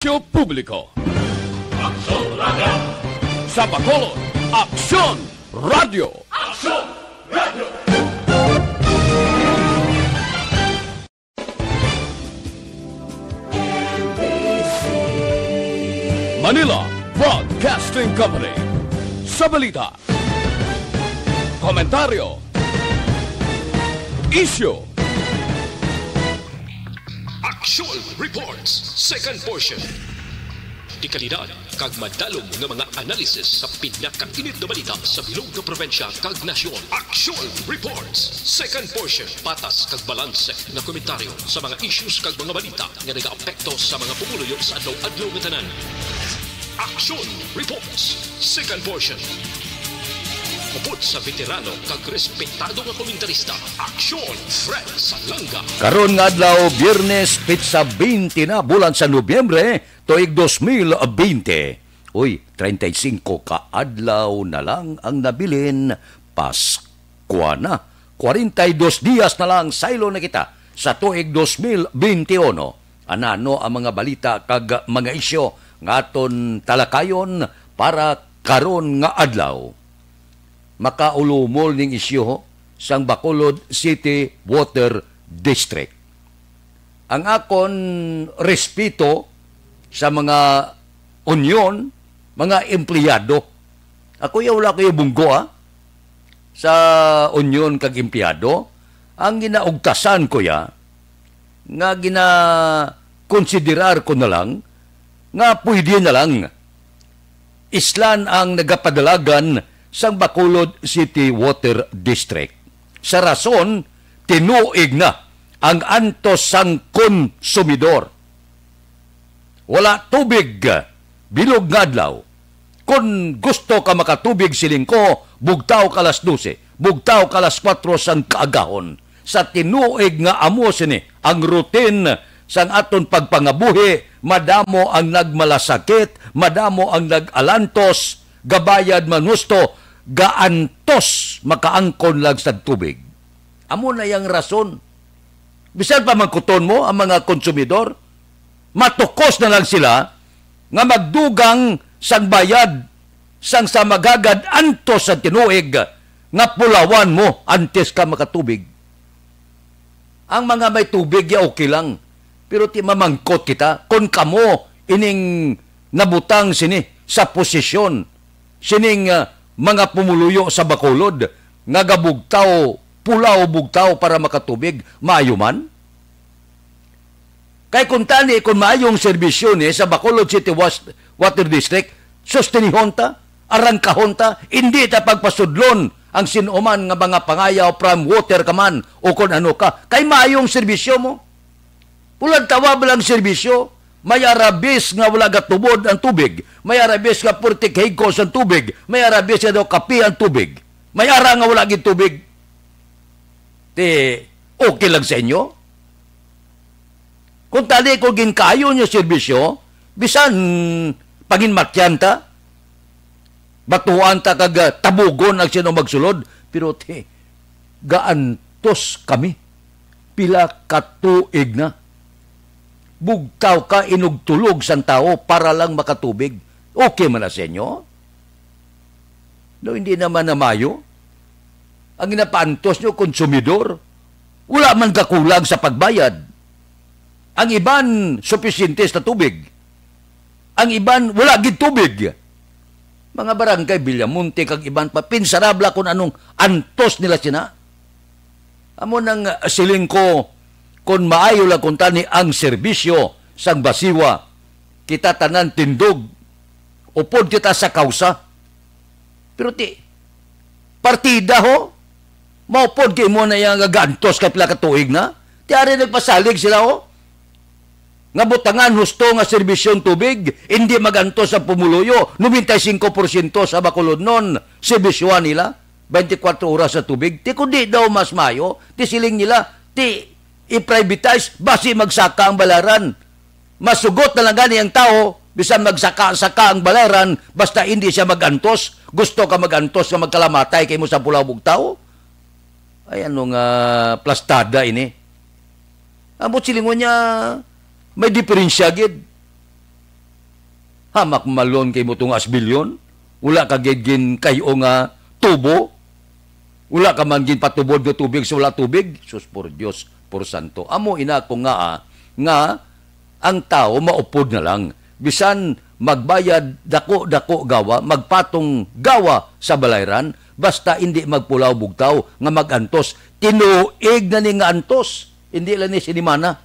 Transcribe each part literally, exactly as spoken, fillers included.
Publiko. Aksyon Radio. Sa Bacolod, Aksyon Radio. Aksyon Radio. Manila Broadcasting Company. Sa balita, komentaryo, isyu. Action Reports, second portion. Dekalidad kag madalom nga mga analysis sa pinakainit nga balita sa bilog nga probinsya kag nasyon. Action Reports, second portion. Patas kag balanse nga komentaryo sa mga issues kag mga balita nga nagaapekto sa mga pumuluyo sa adlaw-adlaw nga tanan. Action Reports, second portion. Upod sa veterano kag respetado nga komentarista, Action Fred Salanga. Karon nga adlaw, Biyernes, petsa twenty na, bulan sa Nobyembre, tuig dos mil twenty. Uy, treinta y cinco ka adlaw na lang ang nabilin, Paskwa na. Kwarenta y dos dias na lang, saylo na kita sa tuig dos mil twenty uno. Anano ang mga balita kag mga isyu nga aton talakayon para karon nga adlaw? Makaulumol ning isyu sang Bacolod City Water District. Ang akon respeto sa mga unyon, mga empleyado. Ako ya, wala ko ya bunggo, ah, sa unyon kag empleyado. Ang ginaugtasan ko ya, nga ginakonsiderar ko na lang, nga pwede na lang islan ang nagapadalagan sang Bacolod City Water District. Sa rason, tinuig na ang antos sang konsumidor. Wala tubig, bilog nga adlaw. Kon gusto ka makatubig, siling ko, bugtaw ka alas dose, bugtaw ka alas kuwatro sang kaagahon. Sa tinuig nga amo sini ang routine sang aton pagpangabuhi, madamo ang nagmalasakit, madamo ang nag-alantos, gabayad man husto, gaantos makaangkon lang sa tubig. Amo na yang rason. Bisan pa mangkuton mo ang mga konsumidor, matukos na lang sila nga magdugang sang bayad sang sa magagad antos sa tinuig nga pulawan mo antes ka makatubig. Ang mga may tubig, ya, okay lang. Pero ti mamangkot kita, kon kamo ining nabutang sini sa posisyon sining, ah, mga pumuluyo sa Bacolod nga gabugtaw, pulaw bugtaw para makatubig, maayo man? Kay kung tani, kung maayo ang serbisyo ni sa Bacolod City Was-, Water District, sustenihon ta, arangkahon ta, indi ta pagpasudlon ang sin-o man nga mga pangayaw from water ka man o kon ano ka. Kay maayo ang serbisyo mo. Pulan tawa ba lang serbisyo? May arabis nga wala gatubod ang tubig. May arabis nga purti kahigkos ang tubig. May arabis nga daw kape ang tubig. May ara nga wala gid tubig. Ti, okay lang sa inyo? Kung tali ko ginkaayo niyo serbisyo, bisan panginmatyan ta, batuan ta kag, ah, tabugon ang sino magsulod, pero ti, gaantos kami. Pila ka tuig na. Bugtaw ka inugtulog sang tawo para lang makatubig. Okay man na sa inyo? No, hindi naman na mayo. Ang ginapaantos nyo, konsumidor. Wala man kakulang sa pagbayad. Ang iban, supisyente sa tubig. Ang iban, wala gid tubig. Mga barangay, Villamonte, kag iban pa, pinsarabla kung anong antos nila sina. Amo nang, ah, siling ko, kon maayo lang kung tani ang serbisyo sang basiwa, kita tanan tindog, upod kita sa kausa. Pero ti, partida ho, maupod kay mo na yang gagantos kay pila ka tuig na. Ti ari nagpasalig sila ho. Nga butangan husto nga serbisyon tubig, hindi magantos ang pumuluyo, nobenta y singko porsyento sa Bacolodnon, serbisyohan nila, twenty-four oras sa tubig. Ti kundi daw mas mayo, ti siling nila, ti i-privatize, basi magsaka ang balaran. Masugot na lang gani ang tawo, bisan magsaka-saka ang balaran, basta hindi siya magantos. Gusto ka magantos nga magkalamatay kay mo sa pulaw bugtaw? Ay, ano nga plastada ini? Ambot silingon niya, may diferensya gid. Hamak malon kay mo tunga sa bilyon. Wala ka gid gin kay-o nga tubo. Wala ka man gin patubod nga tubig sa wala tubig. Sus, por Dios, por santo. Amo ina ko nga, ah, nga ang tawo maupod na lang. Bisan magbayad dako-dako gawa, magpatong gawa sa balayran, basta indi magpulaw bugtaw nga mag-antos. Tinuig na ni nga antos, indi lang ni sinimana.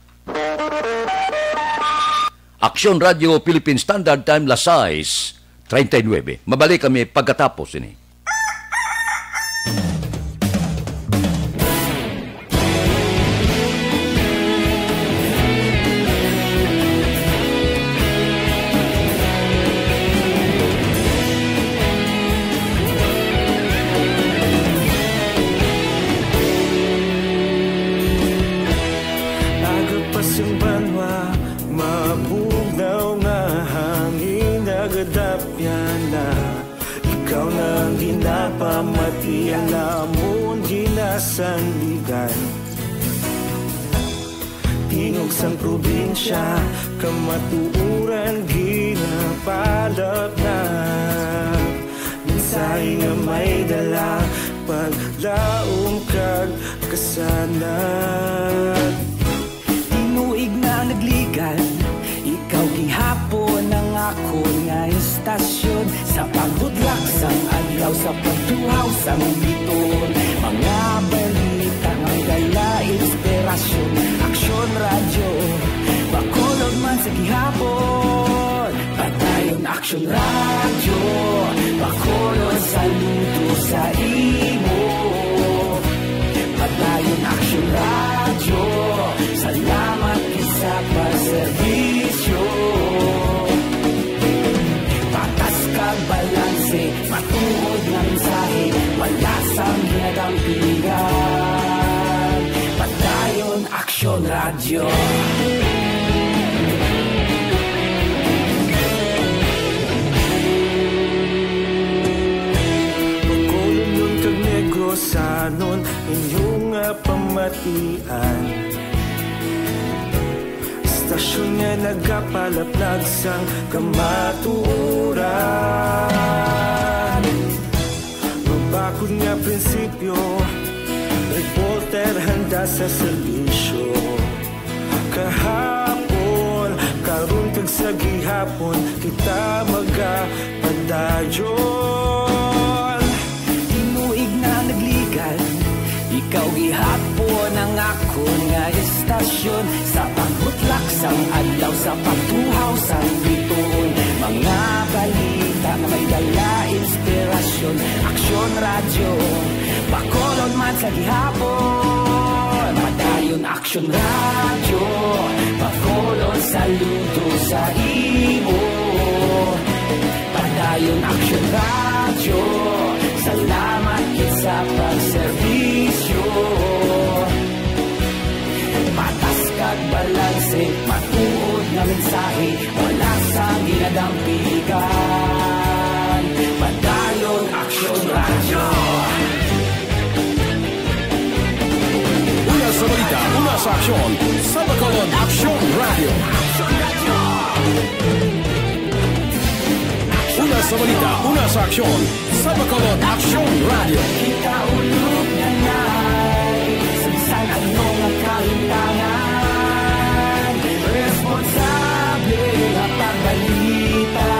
Aksyon Radio Philippine Standard Time, las sais treinta y nueve. Mabalik kami pagkatapos ini. Aga pa sing banwa, mabugnaw nga hangin nagadapyan na. Ikaw na ang ginapamati, ang amon ginasandigan. Tingog sang probinsya, kamatuoran ginapalapnap. Mensahe nga may dala, paglaom kag kasanag. Tinuig na nagligan, ikaw gihapon ang akon nga istasyon. Sa pagbutlak sang adlaw, sa pagtuhaw sang biton, mga balita nga may dala inspirasyon. Aksyon Radyo, Bacolod man sa gihapon. Padayon Aksyon Radyo, Bacolod, saludo sa imo. Padayon Aksyon Radyo, salamat gid sa pagserbisyo. Patas kag balanse, matuod nga mensahe, wala sang ginadampigan. Padayon Aksyon Radyo. Bacolodnon kag Negrosanon, inyo nga pamatian. Istasyon nga nagapalaplag sang kamatuoran. Mabakod nga prinsipyo, reporter handa sa serbisyo. Kahapon, karon kag sa gihapon, kita magapadayon. Tinuig na nagligan, ikaw gihapon ang akon nga istasyon. Sa pagbutlak sang adlaw, sa pagtuhaw sang bituon, mga balita nga may dala inspirasyon. Aksyon Radyo, Bacolod man sa gihapon. Padayon Aksyon Radyo, Bacolod, saludo sa imo. Padayon Aksyon Radyo, salamat gid sa pagserbisyo. Patas kag balanse, matuod nga mensahe, wala sang ginadampigan. Padayon Aksyon Radyo. Una sa balita, una sa aksyon, sa Bacolod Aksyon Radyo. Una sa balita, una sa aksyon, sa Bacolod Aksyon Radyo. Kita ulog na nay, sa bisan ano nga kalimtangan, responsable nga pagbalita.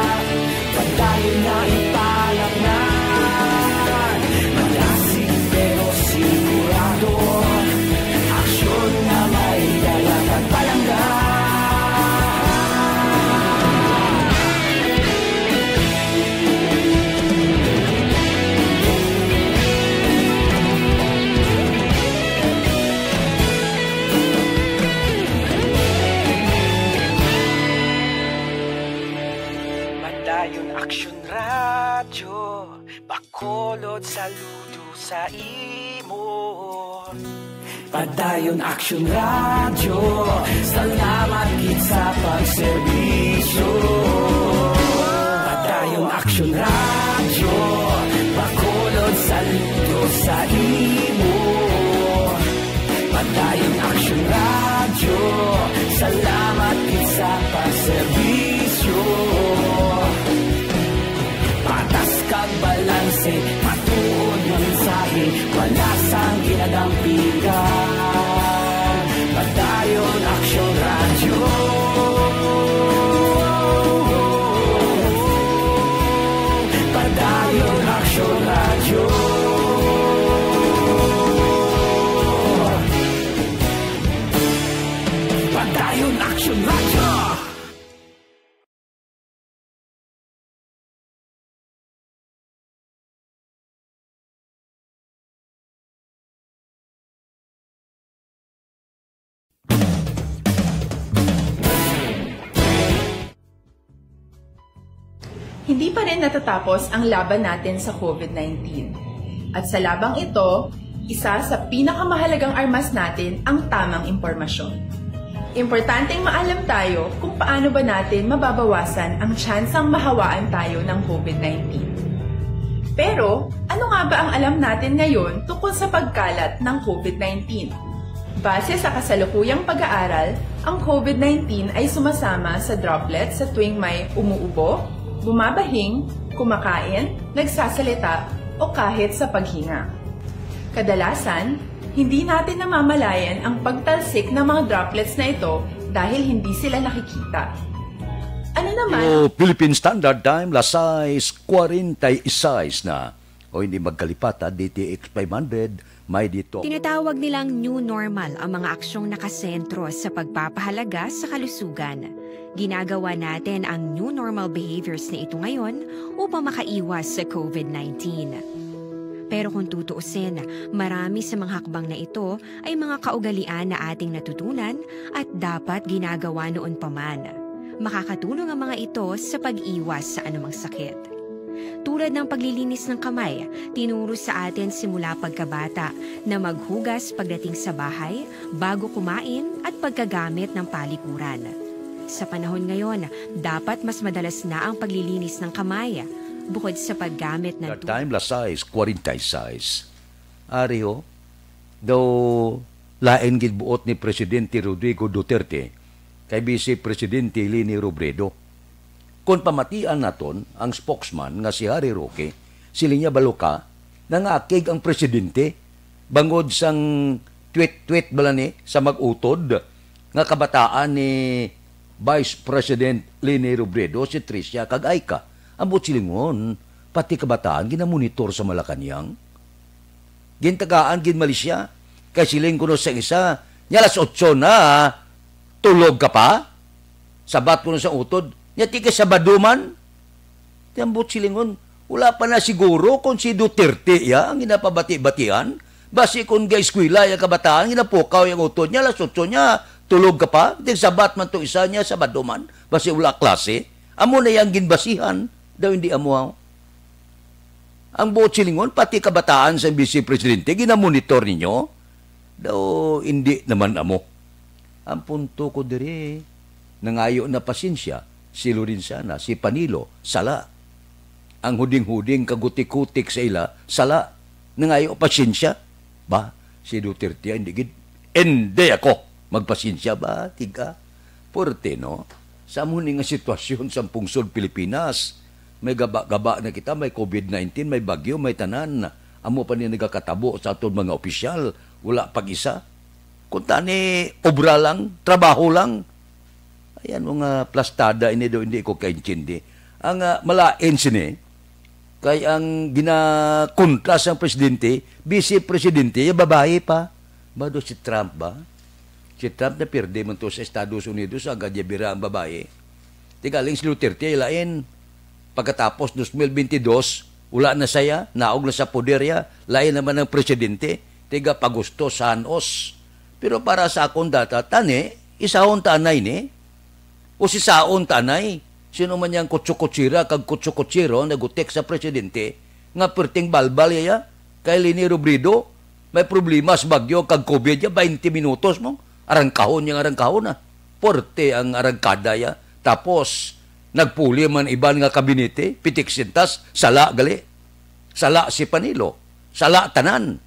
Padayon na ipalapngan, malasig pero sigurado. Aksyon nga may dala kag palangga. Padayon Aksyon Radyo, Bacolod, saludo sa imo. Padayon Aksyon Radyo, salamat gid sa pagserbisyo. Padayon Aksyon Radyo, Bacolod, saludo sa imo. Padayon Aksyon Radyo, salamat gid sa pagserbisyo. Hindi pa rin natatapos ang laban natin sa COVID nineteen. At sa labang ito, isa sa pinakamahalagang armas natin ang tamang impormasyon. Importanteng maalam tayo kung paano ba natin mababawasan ang tsansang mahawaan tayo ng COVID nineteen. Pero, ano nga ba ang alam natin ngayon tungkol sa pagkalat ng COVID nineteen? Base sa kasalukuyang pag-aaral, ang COVID nineteen ay sumasama sa droplets sa tuwing may umuubo, bumabahing, kumakain, nagsasalita, o kahit sa paghinga. Kadalasan, hindi natin namamalayan ang pagtalsik ng mga droplets na ito dahil hindi sila nakikita. Ano naman ang Philippine Standard Time, las sais cuarenta y seis na. O hindi magkalipata, D T X five hundred, may dito. Tinatawag nilang new normal ang mga aksyong nakasentro sa pagpapahalaga sa kalusugan. Ginagawa natin ang new normal behaviors na ito ngayon upang makaiwas sa COVID nineteen. Pero kung tutuusin, marami sa mga hakbang na ito ay mga kaugalian na ating natutunan at dapat ginagawa noon pa man. Makakatulong ang mga ito sa pag-iwas sa anumang sakit. Tulad ng paglilinis ng kamay, tinuro sa atin simula pagkabata na maghugas pagdating sa bahay, bago kumain at pagkagamit ng palikuran. Sa panahon ngayon, dapat mas madalas na ang paglilinis ng kamay bukod sa paggamit ng That tu- time, las sais cuarenta y seis. Ari ho, daw lain gid buot ni Presidente Rodrigo Duterte kay Vice Presidente Leni Robredo. Kon pamatian naton ang spokesman nga si Harry Roque, siling niya, "Balo ka, nangakig ang presidente bangod sang tweet-tweet bala ni sa mag-utod nga kabataan ni Vice President Leni Robredo, si Tricia kag Aika. Ang buot silingon, pati kabataan ginamonitor sa Malacañang." Gintagaan gid mali sia. Kay siling kuno sa isa, "Nya alas otso na, tulog ka pa?" Sabat kuno sa utod, "Nya ti kay Sabado man?" Ti ang buot silingon, wala pa na siguro kung si Duterte ya ang ginapabati-batian. Basi kung ga-eskwela ya kabataan, ginapukaw ya ang utod niya, "Alas otso nya, tulog ka pa?" Ti sabat man to isa niya, "Sabado man." Basi wala klase. Amo na yang ginbasihan. Daw hindi amo. Ang buot silingon, pati kabataan sa Vice Presidente, ginamonitor ninyo? Daw, hindi naman amo. Ang punto ko diri, nangayo na pasensya si Lorenzana, si Panilo, sala. Ang huding-huding kagutik-kutik sa ila, sala. Nangayo pasensya. Ba, si Duterte, hindi gid. Hindi ako magpasensya ba, tiga? Puwerte, no? Sa amo ni nga sitwasyon sa pungsod Pilipinas, may gaba-gaba na kita, may COVID nineteen, may bagyo, may tanan. Amo pa ni nagakatabo sa aton mga opisyal, wala pag-isa. Kuntani, obra lang, trabaho lang. Ayan, mga plastada ini do, hindi ko kaintindi. Ang, ah, malain sini, kay ang ginakontra sang presidente, vice presidente, ya babayi pa. Ba do si Trump ba? Si Trump na pirdi man to sa Estados Unidos, agad ya bira ang babayi. Ti galing si Duterte, lain. Pagkatapos dos mil bentidós, wala na saya, naog na sa poder ya, lain naman ang presidente, tiga pagusto, sanos. Pero para sa akon data, tani, isahon ta anay ni. O si saon ta anay. Sino man yang kutsukutsira kag kutsukutsiro nagutik sa presidente nga perting balbal ya, ya? Kay Leni Robredo, may problema sa bagyo kag COVID ya, baynte minutos mo. Arangkahon yang arangkahon na. Puwerte ang arangkada ya. Tapos, nagpuli man iban nga kabinete, pitik sintas, sala gali. Sala si Panilo. Sala tanan.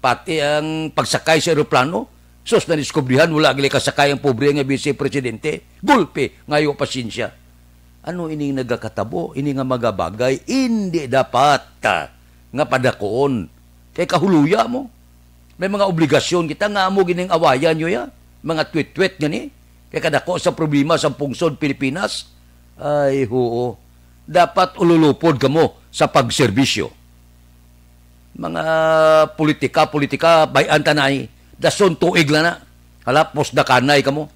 Pati ang pagsakay sa eroplano, sus, nadiskubrihan, wala gali kasakay ang pobre nga Vice Presidente. Gulpi, ngayo pasensya. Ano ining nagakatabo, ini nga mga bagay, hindi dapat, ah, nga padakuon. Kay kahuluya mo. May mga obligasyon kita nga amo gining awayan nyo ya. Mga tweet-tweet gani. Kay kadako sa problema sa pungsod Pilipinas. Ay, huo. Dapat ululupod kamo sa pagserbisyo. Mga politika, politika, bay-an ta na, eh. Dason tuig lang na. Hala, pusdakanay kamo.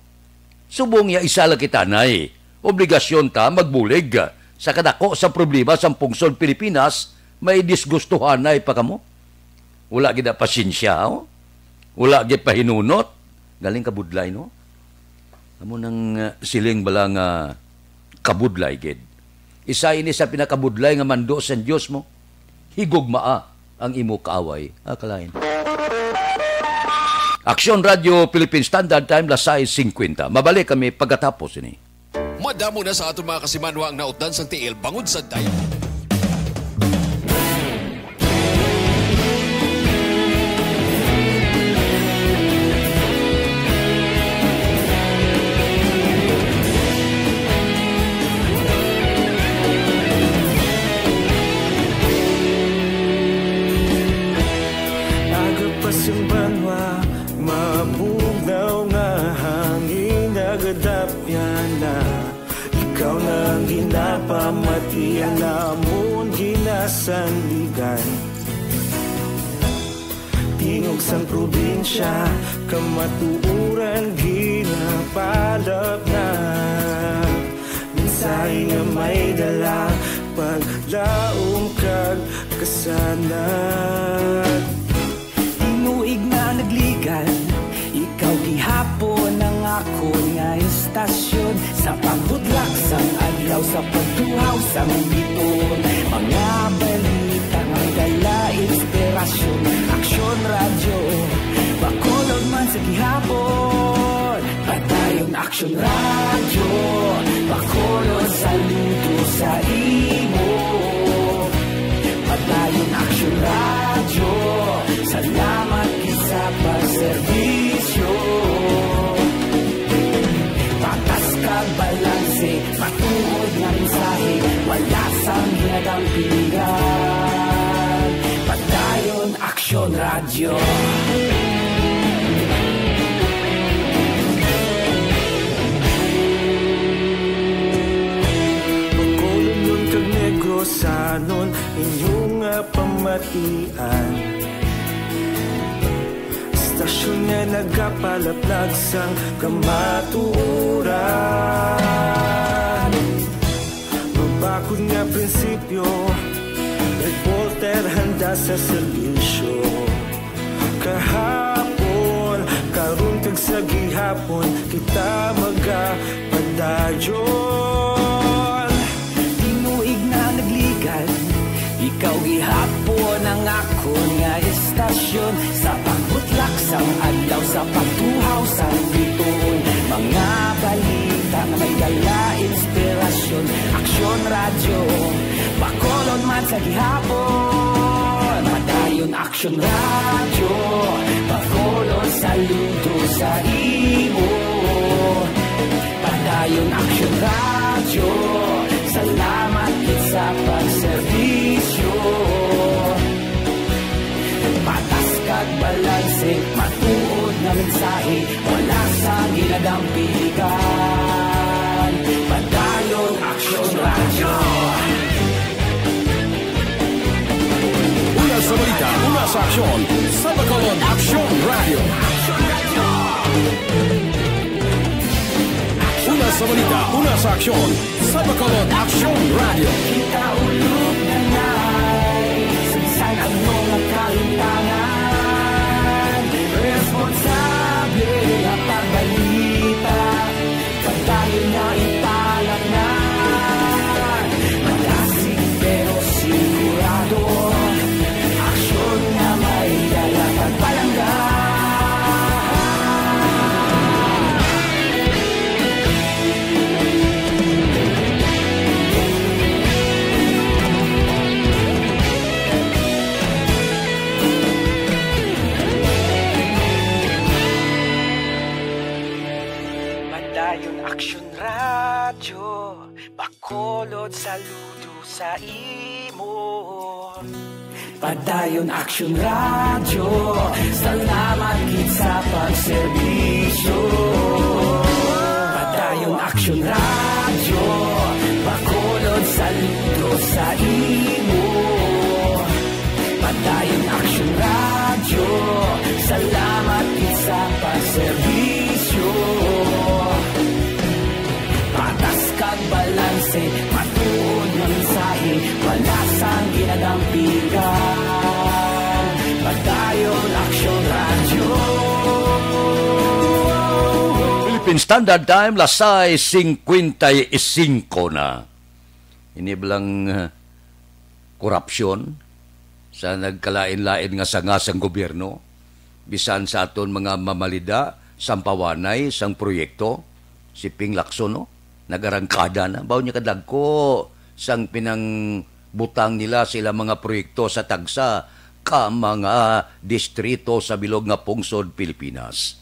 Subong ya isa lang kita, nay. Obligasyon ta magbulig sa kadako sa problema sang pungsod Pilipinas, may disgustuhanay pa kamo. Wala gid na pasensya, oh. Wala gid pahinunot. Galing kabudlay, no? Amo nang, uh, siling bala nga kabudlay gid. Isa ini sa pinakabudlay nga mando sang Dios mo. Higugmaa ang imo kaaway. Ah, kalain. Aksyon Radyo Philippine Standard Time, las sais singkwenta. Mabalik kami pagkatapos ini. Madamo na sa aton mga kasimanwa ang nautdan sang tiil bangod sa dayon. Aga pa sing banwa, mabugnaw nga hangin nagadapyan na. Ikaw na ang ginapamatian namon, ginasandigan. Tingog sang probinsya, kamatuoran ginapalapnap. Mensahe nga may dala, paglaom kag kasanag. Tinuig na nagligan, ikaw gihapon ang akon nga istasyon. Sa pagbudlak sang adlaw, sa pagtuhaw sang bituon, mga balita nga dala inspirasyon. Aksyon Radyo, Bacolod man sa gihapon. Padayon Aksyon Radyo, Bacolod, saludo sa imo. Padayon Aksyon Radyo, salamat gid sa pagserbisyo. Patas kag balanse, matuod nga mensahe, wala sang ginadampigan. Padayon Aksyon Radyo. Bacolodnon kag Negrosanon, inyo nga pamatian. Istasyon nga nagapalaplag sang kamatuoran. Mabakod nga prinsipyo, reporter handa sa serbisyo. Kahapon, karon kag sa gihapon, kita magapadayon. Tinuig na nagligan, ikaw gihapon ang akon nga istasyon. Sa pagbutlak sang adlaw, sa pagtuhaw sang bituon, mga balita nga may dala inspirasyon. Aksyon Radyo, Bacolod man sa gihapon. Padayon Aksyon Radyo, Bacolod, saludo sa imo. Padayon Aksyon Radyo, salamat gid sa pagserbisyo. Patas kag balanse, matuod nga mensahe, wala sang ginadampigan. Padayon Aksyon Radyo. Una sa balita, una sa aksyon, sa Bacolod Aksyon Radyo. Una sa balita, una sa aksyon, sa Bacolod Aksyon Radyo. Kita ulog na nai, sa bisan ano nga kalimtangan, responsable nga pagbalita, padayon nga ipalatnan. Malasig pero sigurado, aksyon nga may dala kag palangga. Padayon Aksyon Radyo, Bacolod, saludo sa imo. Padayon Aksyon Radyo, salamat gid sa pagserbisyo. Padayon Aksyon Radyo, Bacolod, saludo sa imo. Padayon Aksyon Radyo, salamat gid sa pagserbisyo. Patas kag balanse, matuod nga mensahe, wala sang ginadampigan. Padayon Aksyon Radyo. Philippine Standard Time, las sais singkwenta y singko na. Ini bala nga, ah, korupsyon sa nagkalain-lain nga sanga sang gobyerno, bisan sa aton mga mamalida, sampawanay sang proyekto, si Ping Lacson, no? Nagarangkada na. Baw niya kadagko sang pinangbutang nila sa ilang mga proyekto sa tagsa ka mga distrito sa bilog nga pungsod Pilipinas.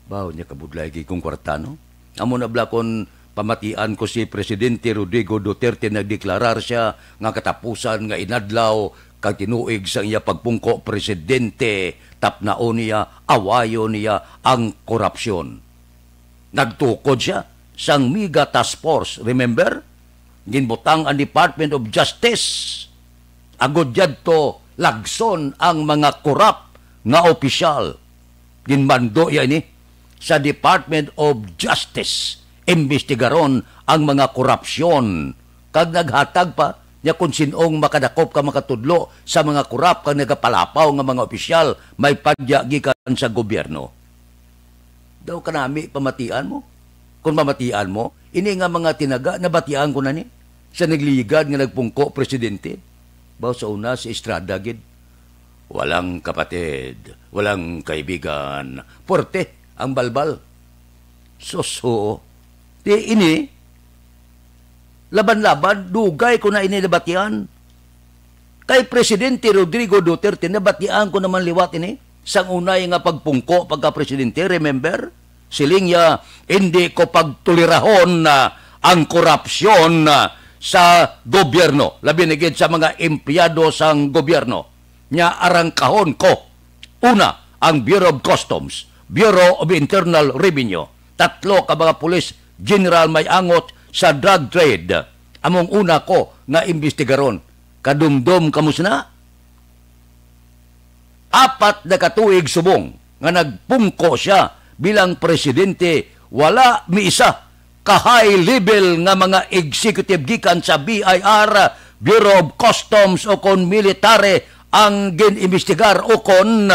Baw niya kabudlay gid kung kwarta, no? Amo na bala kon pamatian ko si Presidente Rodrigo Duterte, nagdeklarar siya nga katapusan nga inadlaw kag tinuig sang iya pagpungko presidente, tapnaon niya, awayon niya ang korupsyon. Nagtukod siya sang mega task force, remember? Ginbutang ang Department of Justice agod yadto lagson ang mga korap nga opisyal. Ginmando iya ini sa Department of Justice, imbestigaron ang mga korupsyon, kag naghatag pa niya kon sin-ong makadakop ka makatudlo sa mga korap kag nagapalapaw nga mga opisyal may padya gikan sa gobyerno. Daw kanami pamatian mo? Kung pamatian mo, ini nga mga tinaga, nabatian ko na ni sa nagligad nga nagpungko presidente. Baw sa una, si Estrada gid. Walang kapatid, walang kaibigan. Puwerte ang balbal. Sus, oo. Di ini, laban-laban, dugay ko na ini nabatian. Kay Presidente Rodrigo Duterte, nabatian ko naman liwat ini. Sang unay nga pagpungko pagka-presidente, remember? Siling niya, "Hindi ko pagtulirahon na ang korupsyon, ah, sa gobyerno, labi na gid sa mga empleyado sang gobyerno." Nya arangkahon ko, una, ang Bureau of Customs, Bureau of Internal Revenue, tatlo ka mga pulis general may angot sa drug trade. Among una ko nga imbestigaron. Kadumdom kamo sina? Apat na ka tuig subong nga nagpungko siya bilang presidente, wala miisa ka high level nga mga executive gikan sa B I R, Bureau of Customs, o kon military ang gin-imbestigar o kon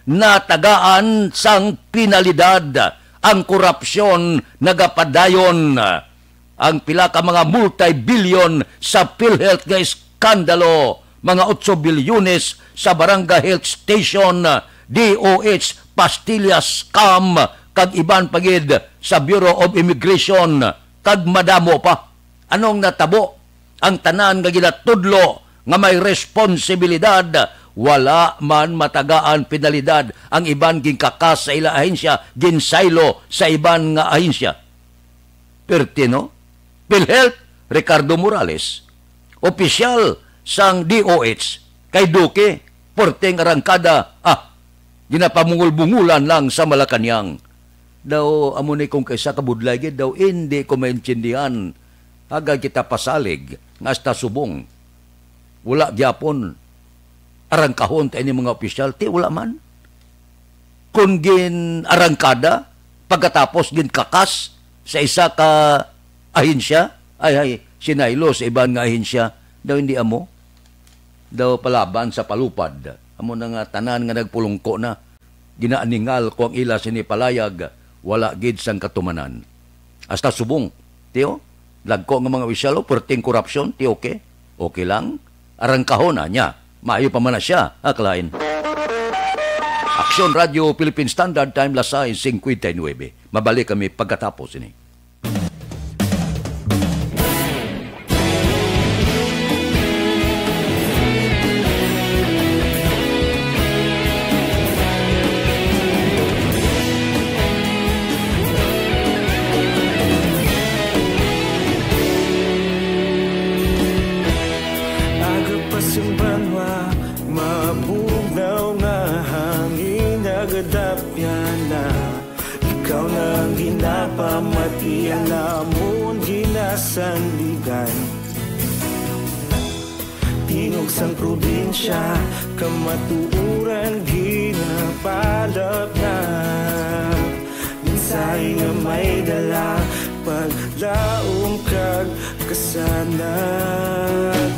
natagaan sang penalidad. Ang korupsyon nagapadayon. Ang pila ka mga multi-billion sa PhilHealth nga iskandalo, mga otso bilyones sa Barangay Health Station, D O H, pastillas scam, kag iban pa gid sa Bureau of Immigration, kag madamo pa. Anong natabo? Ang tanan nga ginatudlo nga may responsibilidad, wala man matagaan penalidad. Ang iban ginkakas sa ila ahensya, ginsaylo sa iban nga ahensya. Perti, no? PhilHealth, Ricardo Morales, opisyal sang D O H, kay Duque, perting arangkada, ah, ginapamungol-bungulan lang sa Malacañang. Daw, amo ni kung kaysa kabudlay gid, daw, hindi ko maintindihan. Agay kita pasalig nga hasta subong. Wala gyapon arangkahon ta ini mga opisyal, ti wala man. Kon gin-arangkada, pagkatapos ginkakas sa isa ka ahensya, ay, ay, sinaylo sa iban nga ahensya, daw hindi amo. Daw palaban sa palupad. Amo na nga tanan nga nagpulungko na. Ginaaningal ko ang ila sini palayag, wala gid sang katumanan. Hasta subong, tiyo, dagko nga mga opisyal, o, perting korupsyon, ti okay? Okay lang? Arangkahon, anya. Maayo pa man na siya, ha, kalain. Aksyon Radio Philippine Standard Time, las sais cincuenta y nueve. Mabalik kami pagkatapos ini. Aga pa sing banwa, mabugnaw nga hangin, nagadapyan na. Ikaw na ang ginapamatian namon, ginasandigan. Tingog sang probinsya, kamatuoran ginapalapnap. Mensahe nga may dala, paglaom kag kasanag.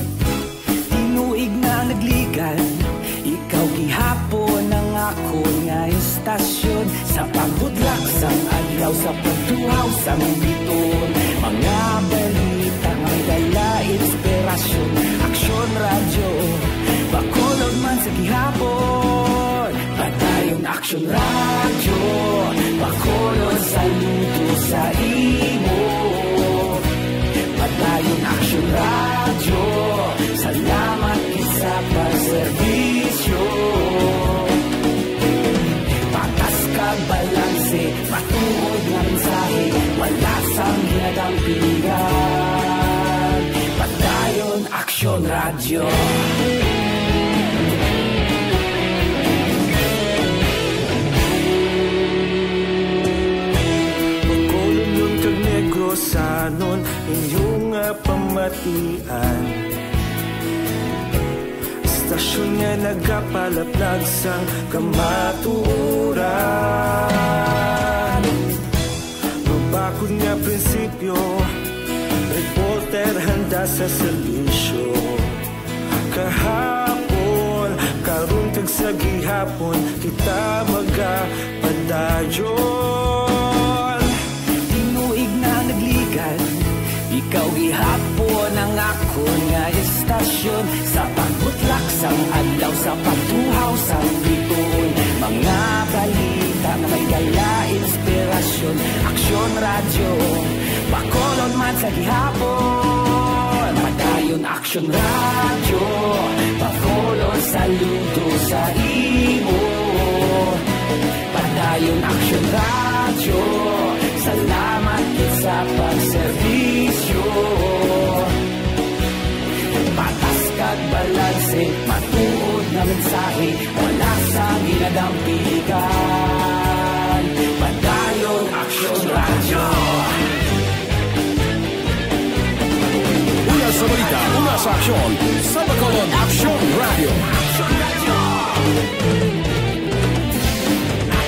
Tinuig na nagligan, ikaw gihapon ang akon nga istasyon. Sa pagbudlak sang adlaw, sa pagtuhaw sang biton, mga balita may dala, inspirasyon. Sa gihapon, Padayon Aksyon Radyo, Bacolod, saludo sa imo. Padayon Aksyon Radyo, salamat gid sa pagserbisyo. Patas kag balanse, matuod nga mensahe, wala sang ginadampigan. Padayon Aksyon Radyo. Bacolodnon kag Negrosanon, inyo nga pamatian. Istasyon nga nagapalaplag sang kamatuoran. Mabakod nga prinsipyo, reporter handa sa serbisyo. Kahapon, karon kag sa gihapon, kita magapadayon. Tinuig na nagligad, ikaw gihapon ang akon nga istasyon. Sa pagbutlak sang adlaw, sa pagtuhaw sang bituon, mga balita nga may dala inspirasyon. Aksyon Radyo, Bacolod man sa gihapon. Padayon Aksyon Radyo, Bacolod, saludo sa imo. Padayon Aksyon Radyo, salamat gid sa pagserbisyo. Patas kag balanse, matuod nga mensahe, wala sang ginadampigan. Padayon Aksyon Radyo. Una sa balita, una sa aksyon, sa Bacolod Aksyon Radyo.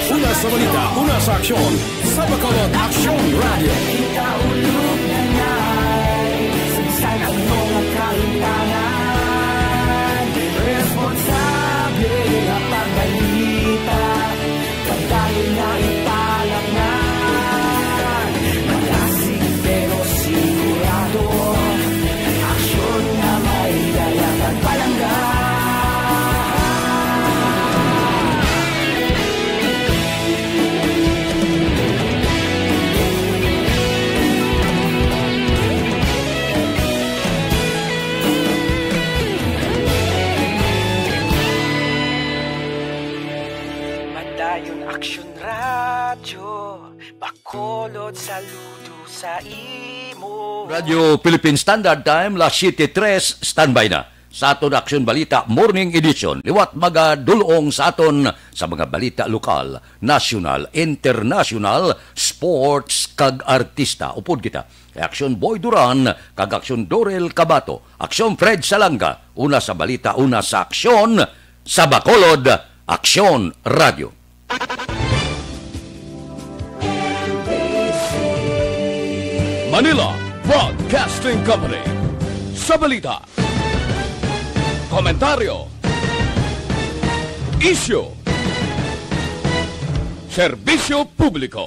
Una sa balita, una sa aksyon, sa Bacolod Aksyon Radyo. Kita ulog na nay, sa bisan ano nga kahimtangan, responsable nga pagbalita. Padayon nga ipalaknay, malasig pero sigurado. Aksyon nga may dala kag palangga. Padayon Aksyon Radyo, Bacolod, saludo sa imo. Radio Philippine Standard Time, las siete tres, standby na sa aton Aksyon Balita Morning Edition. Liwat magadulong sa aton sa mga balita lokal, nasyonal, internasyonal, sports, kag artista. Upod kita kay Aksyon Boy Duran kag Aksyon Dorel Cabato, Aksyon Fred Salanga, una sa balita, una sa aksyon, sa Bacolod, Aksyon Radyo. Manila Broadcasting Company. Sa balita, komentaryo, isyu, serbisyo publiko.